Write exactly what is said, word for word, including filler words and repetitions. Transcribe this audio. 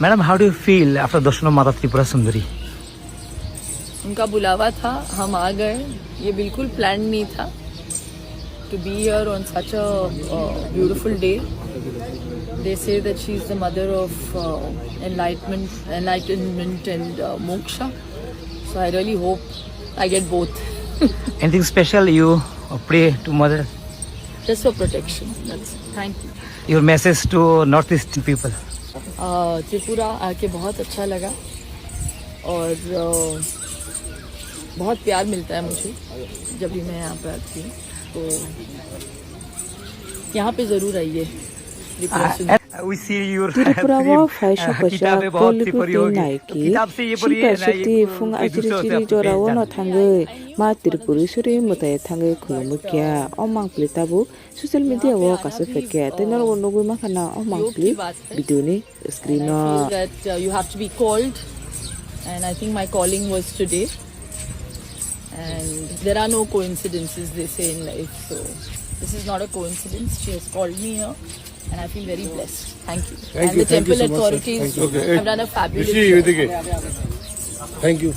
Madam, how do you feel after darshan of Mata Tripura Sundari? उनका बुलावा था, हम आ गए। ये बिल्कुल प्लान नहीं था to be here on such a uh, beautiful day. They say that she is the mother of uh, enlightenment, enlightenment and uh, moksha. So I really hope I get both. Anything special you uh, pray to Mother? Just for protection. That's thank you. Your message to North Eastern people? Uh, Tripura आके बहुत अच्छा लगा और uh, बहुत प्यार मिलता है मुझे जब भी मैं यहाँ पे आती हूँ। तो यहाँ पे ज़रूर आइए। त्रिपुरा Sundari. We see your Tripura o phai sokphaisa koliku tei naiki. Sipha siti phung ajiri chiri jora ono thangwi ma Tripuri suri mwtai thangwi khulumukya. O mangpli tabuk social media o kasu phekya tei norok nugwi mankha na o mangpli video ni screen o. That uh, you have to be called, and I think my calling was today. And there are no coincidences, they say, in life. So this is not a coincidence. She has called me here, and I feel very blessed. Thank you. Thank and you, the thank you temple so much, sir. Authorities Thank you. Okay, have done a fabulous Rishi, job. এদিকে। Thank you.